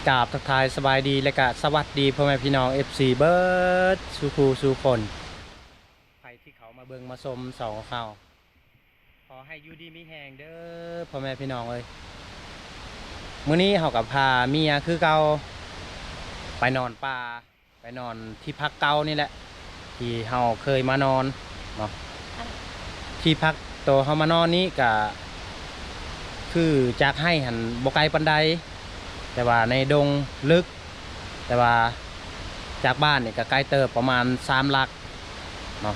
ກາບທັກທາຍສະບາຍດີ ແລະກະສະຫວັດດີພໍ່ແມ່ພີ່ນ້ອງ ເອັຟຊີ ເບິດສູ່ຄູ່ສູ່ຄົນ ໃຜທີ່ເຂົ້າມາເບິ່ງມາຊົມຊ່ອງຂອງເຮົາ ຂໍໃຫ້ຢູ່ດີມີແຮງເດີພໍ່ແມ່ພີ່ນ້ອງເອີຍ. ມື້ນີ້ເຮົາກໍພາເມຍຄືເກົ່າໄປນອນປ່າ ໄປນອນທີ່ພັກເກົ່ານີ້ແຫຼະ ທີ່ເຮົາເຄີຍມານອນເນາະ. ທີ່ພັກໂຕເຮົາມານອນນີ້ກະຄືຈາກໄຮ່ຫັ້ນບໍ່ໄກປານໃດ ແຕ່ວ່າໃນດົງເລິກ ແຕ່ວ່າຈາກບ້ານນີ້ກະໄກເຕີບ ປະມານສາມຫຼັກເນາະ.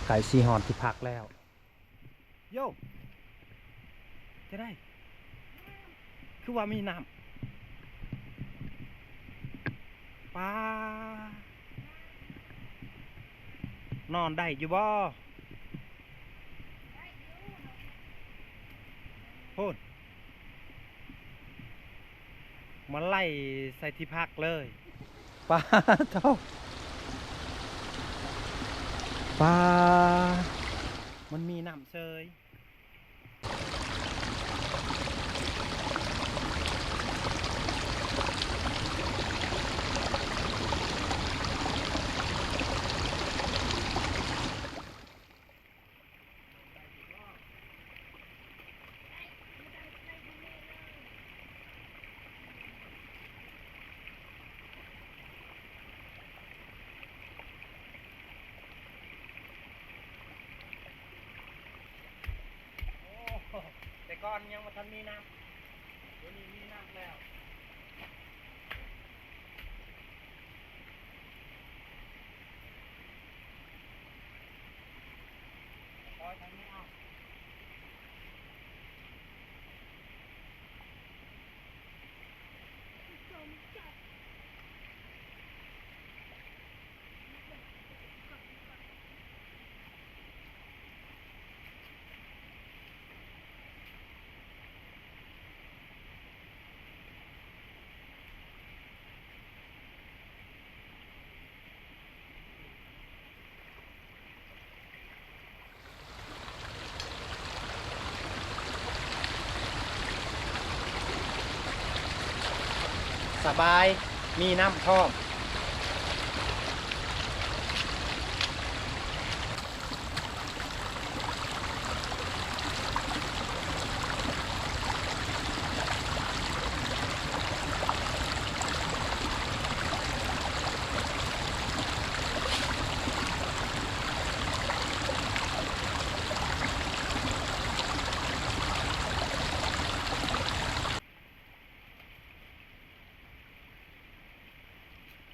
ໃກ້ຊິຮອດທີ່ພັກແລ້ວ. ໂຢ ຈະໄດ້ ຄືວ່າມີນ້ຳ ປາ ນອນໄດ້ຢູ່ບໍ່? ພຸ້ນ ມາໄລ່ໃສ່ທີ່ພັກເລີຍ. ປາໂທ້ ປາ ມັນມີນ້ຳເຊີຍ. ໂອ້ ແຕ່ກ່ອນຍັງບໍ່ທັນມີນ້ຳ ດຽວນີ້ມີນ້ຳແລ້ວ. ສະບາຍ ມີນ້ຳພ້ອມ. ໂ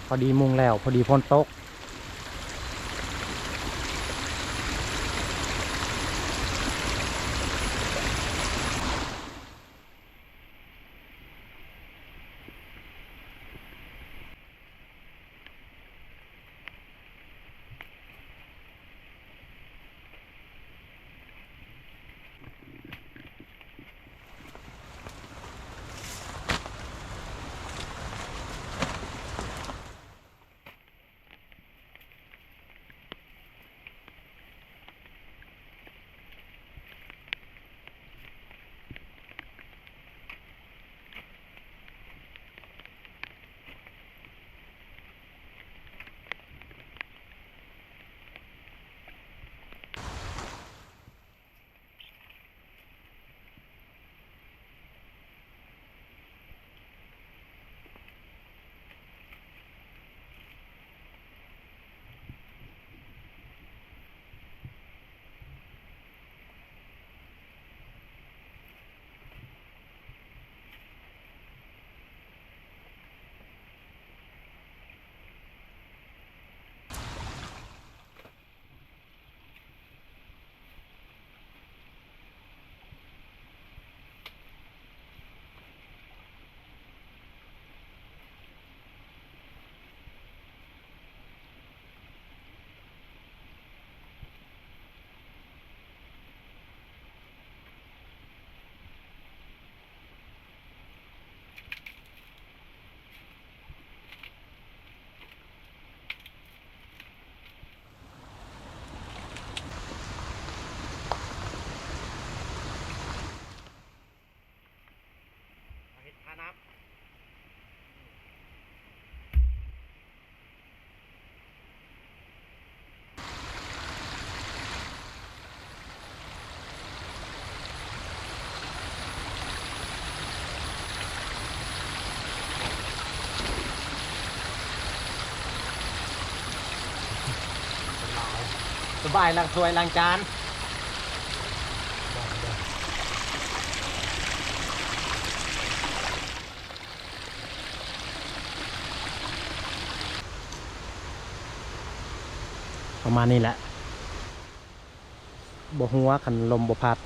ພໍດີມຸງແລ້ວ ພໍດີຝົນຕົກ. ເຮັດທ່ານ້ຳ ສະບາຍ ລ້າງຖ້ວຍລ້າງຈານ. ປະມານນີ້ແຫຼະ ບໍ່ຮົ່ວຄັນລົມບໍ່ພັດ.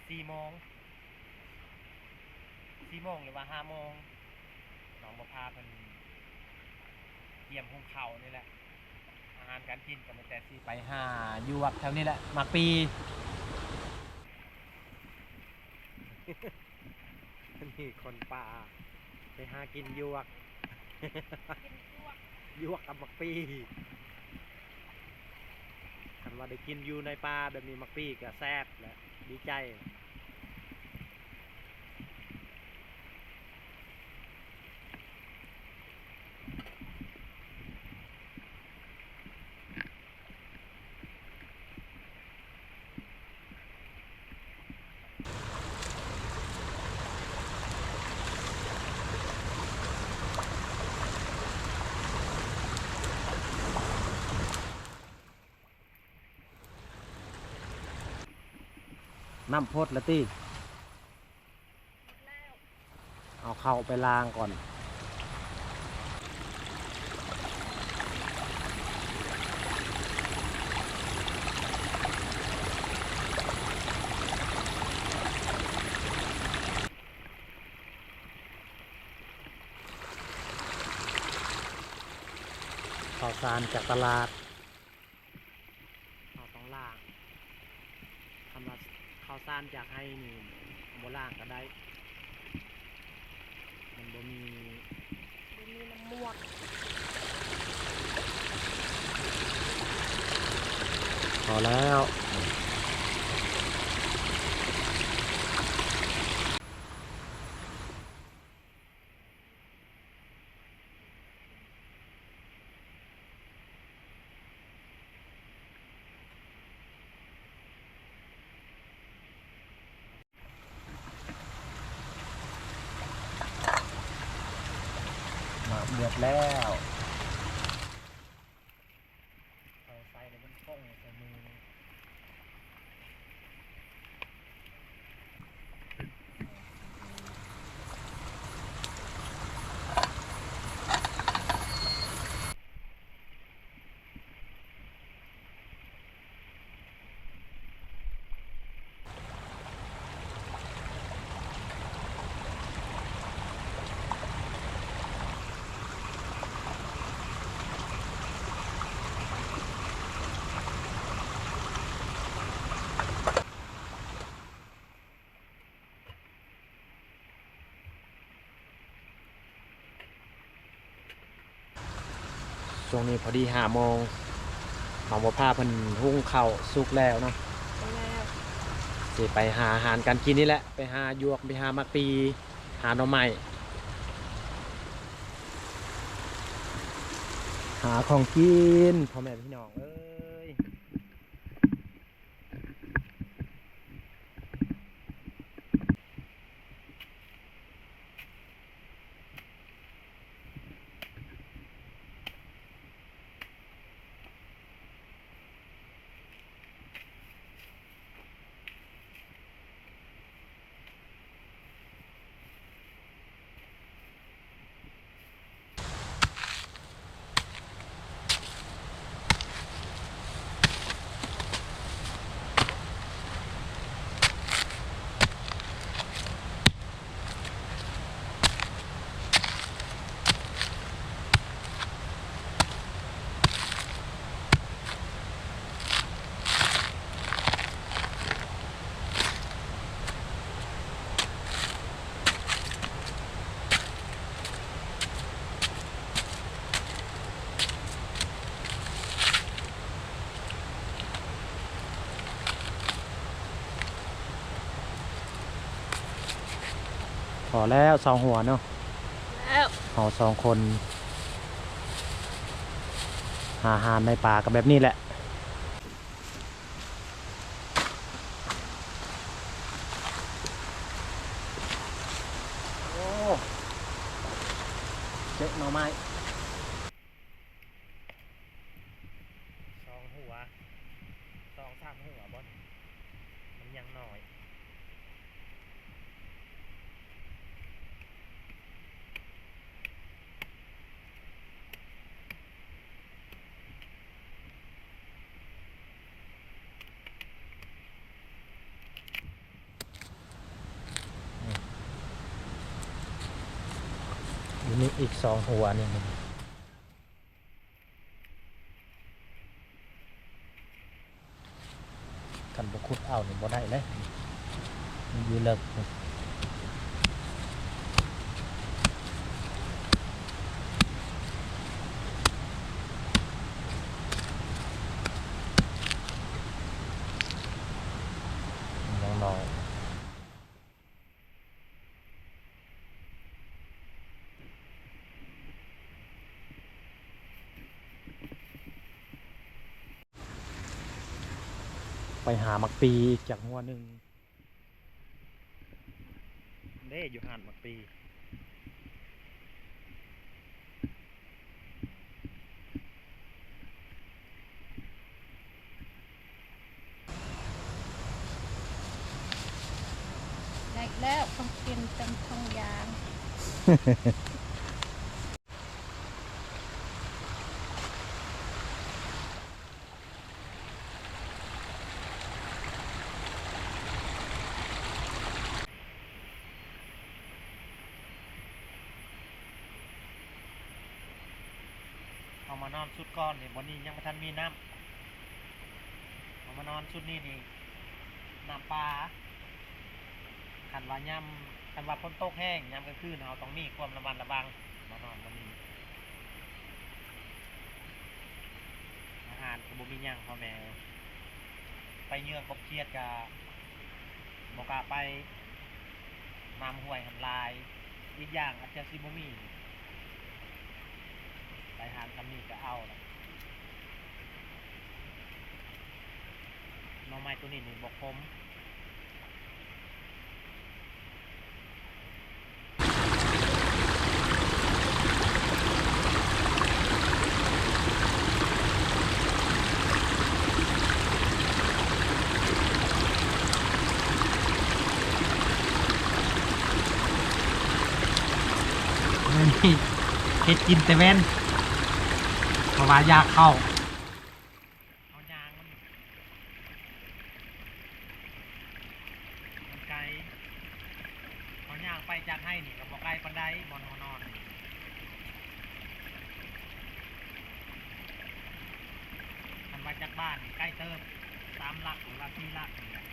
ສີ່ໂມງ ສີ່ໂມງ ຫຼືວ່າຫ້າໂມງ ນ້ອງບໍ່ພາເພິ່ນ ກຽມຫຸງເຂົ້ານີ້ແຫຼະ ອາຫານການກິນກໍມີແຕ່ຊິໄປຫາຢວກແຖວນີ້ແຫຼະ ໝາກປີ. ນີ້ຄົນປ່າໄປຫາກິນຢວກ ຢວກກັບໝາກປີ. ຄັນວ່າໄດ້ກິນຢູ່ໃນປ່າແບບນີ້ ໝາກປີກໍແຊບແຫຼະ ດີໃຈ. ນ້ຳຟົດລະຕິ? ເອົາເຂົ້າໄປລ້າງກ່ອນ. ເຂົ້າສານຈາກຕະຫຼາດ. ເຮົາຕ້ອງລ້າງ. ຄຳວ່າເຂົ້າສານຈາກໄຮ່ນີ້ ບໍ່ລ້າງກໍໄດ້ ມັນບໍ່ມີ ບໍ່ມີນ້ຳໝວກ. ພໍແລ້ວ. ນ້ຳເດືອດແລ້ວ ເອົາໃສ່ແລ້ວມັນຟອງໃສ່ມື. ຊ່ວງນີ້ພໍດີຫ້າໂມງ ເຮົາບໍ່ພາເພິ່ນ ຫຸງເຂົ້າສຸກແລ້ວເນາະ ສຸກແລ້ວ ຊິໄປຫາອາຫານການກິນນີ້ແຫຼະ ໄປຫາຢວກ ໄປຫາໝາກປີ ຫາໜໍ່ໄມ້ ຫາຂອງກິນ ພໍ່ແມ່ພີ່ນ້ອງເອີຍ. พอแล้ว สองหัวเนาะ แล้ว เฮาสองคน หาอาหารในป่าก็แบบนี้แหละ โอ้ เจาะหน่อไม้ สองหัว สองสามหัวบ่ มันยังน้อย อยู่นี่อีกสองหัวนี่ นี่ ຂຸດເອົານີ້ບໍ່ໄດ້ເດ້ ມັນຢູ່ເລິກພຸ້ນ. ໄປຫາໝາກປີອີກຈັກຫົວໜຶ່ງ. ເດ້ ຢູ່ຮ້ານໝາກປີ. ໄດ້ແລ້ວ ຂອງກິນເຕັມຖົງຢາງ. ເຮົາມານອນຊຸດກ່ອນນີ້ ບ່ອນນີ້ຍັງບໍ່ທັນມີນ້ຳ. ເຮົາມານອນຊຸດນີ້ນີ້ ນ້ຳປ່າ. ຄັນວ່າຍາມ ຄັນວ່າຝົນຕົກແຮງ ຍາມກາງຄືນ ເຮົາຕ້ອງມີຄວາມລະມັດລະວັງ. ມານອນມື້ນີ້ ອາຫານກໍບໍ່ມີຫຍັງ ພໍ່ແມ່ເອີຍ. ໄປເຫຍື່ອກົບຂຽດກໍບໍ່ກ້າໄປ, ນ້ຳຫ້ວຍຫັ້ນຫຼາຍ, ອີກຢ່າງອາດຈະຊິບໍ່ມີ. ໄປຫາງສ່ຳນີ້ກໍເອົາລະ. ໜໍ່ໄມ້ໂຕນີ້ນີ້ບໍ່ຂົມ. ມື້ນີ້ເຮັດກິນແຕ່ເວັນ ເພາະວ່າຢາກເຂົ້າ. ເຮົາຍ່າງມັນ ມັນໄກ. ເຮົາຍ່າງໄປຈາກໄຮ່ນີ້ກໍບໍ່ໄກປານໃດ ບ່ອນເຮົານອນ. ຄັນວ່າຈາກບ້ານນີ້ໄກເຕີບ ສາມຫຼັກ ຫຼືວ່າສີ່ຫຼັກນີ້ແຫຼະ. ເ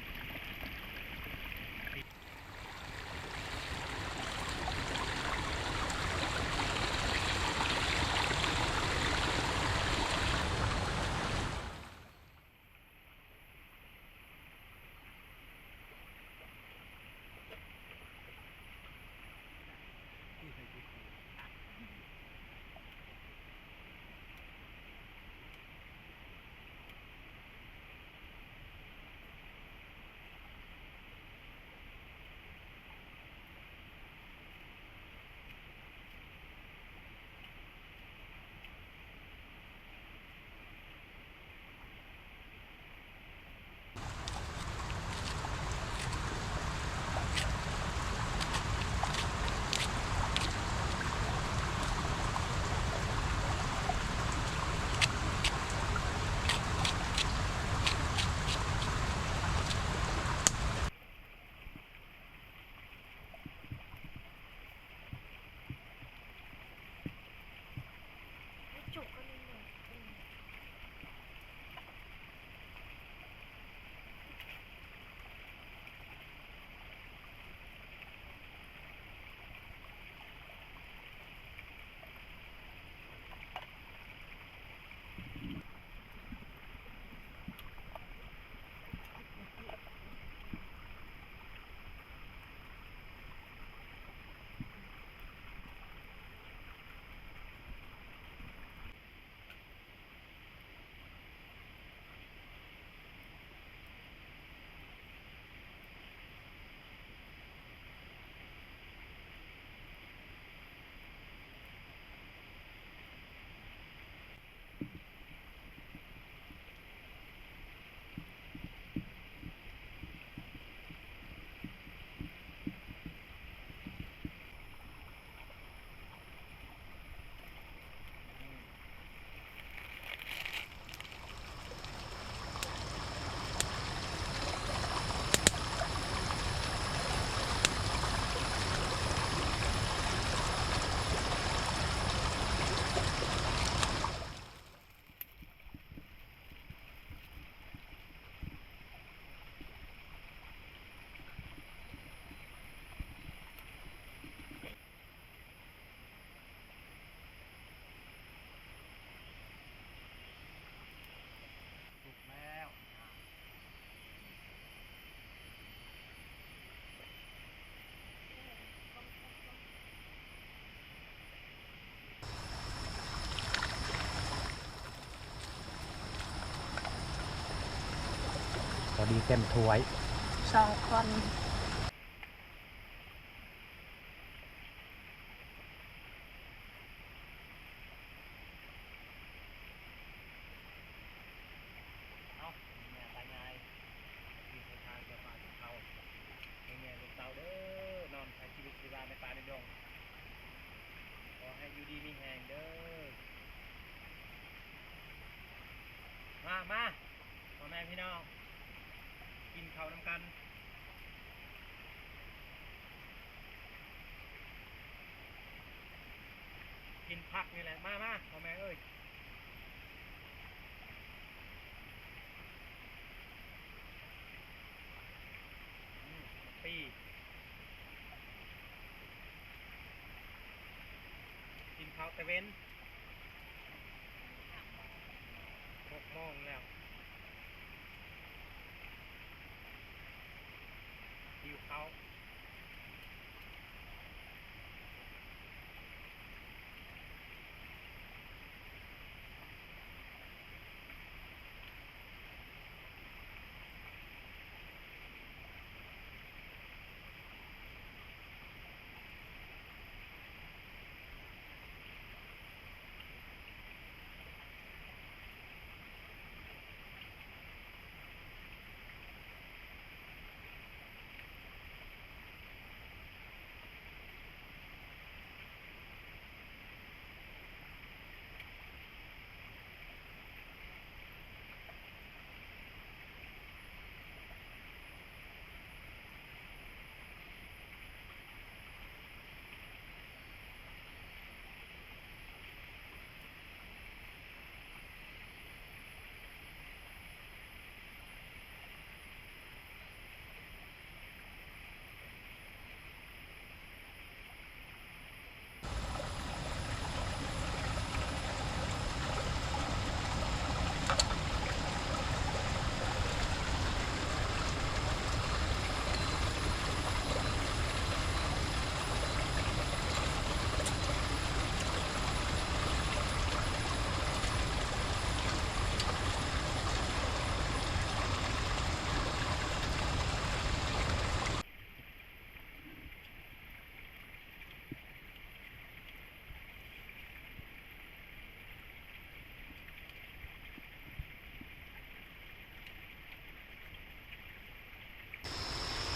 ເຕັມຖ້ວຍ ສອງຄົນ. ເອົາ ແມ່ຕາຍາຍ ທີ່ເດີນທາງຈາກບ້ານເຂົາ ແມ່ລູກເຕົ້າເດີ ນອນໃຊ້ຊີວິດຊີວາໃນປ່າໃນດົງ ຂໍໃຫ້ຢູ່ດີມີແຮງເດີ. ມາ ມາ ພໍ່ແມ່ພີ່ນ້ອງ ກິນເຂົ້ານຳກັນ ກິນຜັກນີ້ແຫຼະ ມາ ມາ ພໍ່ແມ່ເອີຍ. ອືມ ປີ ກິນເຂົ້າແຕ່ເວັນ ຫົກໂມງແລ້ວ ຫິວເຂົ້າ.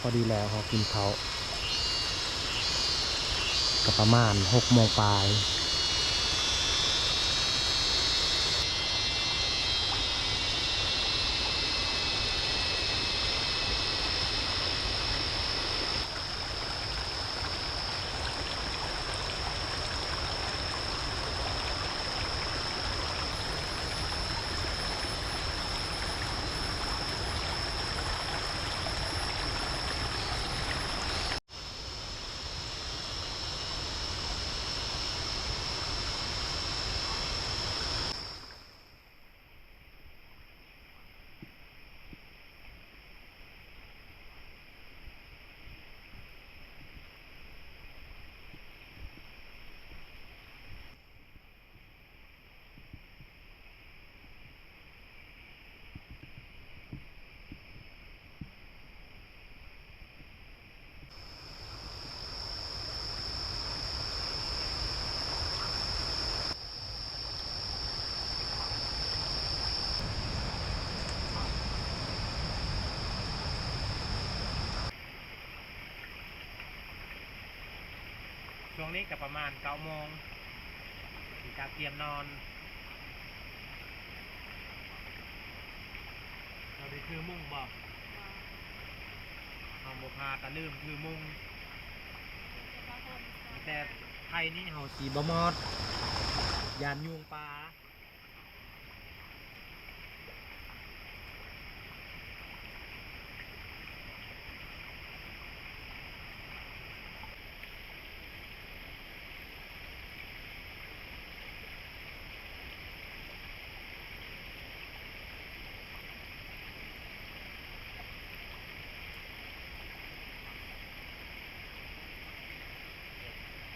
ພໍດີແລ້ວ ເຮົາກິນເຂົ້າ ກໍປະມານຫົກໂມງປາຍ. ຊ່ວງນີ້ກໍປະມານເກົ້າໂມງ ຊິກະກຽມນອນ. ເຈົ້າໄດ້ຖືມຸ້ງບໍ່? ບໍ່. ເຮົາບໍ່ພາກະລືມຖືມຸ້ງ. ແຕ່ໄພນີ້ເຮົາຊິບໍ່ມອດ ຢ້ານຍຸງປ່າ.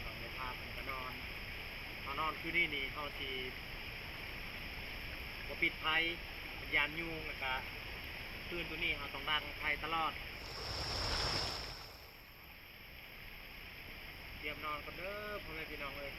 ເຮົານອນ ເຮົານອນຄືນນີ້ນີ້ ເຮົາຊິບໍ່ປິດໄຟ ຢ້ານຍຸງ ແລ້ວກະ ຄືນໂຕນີ້ເຮົາຕ້ອງດັງໄຟຕະຫຼອດ. ຕຽມນອນກ່ອນເດີພໍ່ແມ່ພີ່ນ້ອງເອີຍ.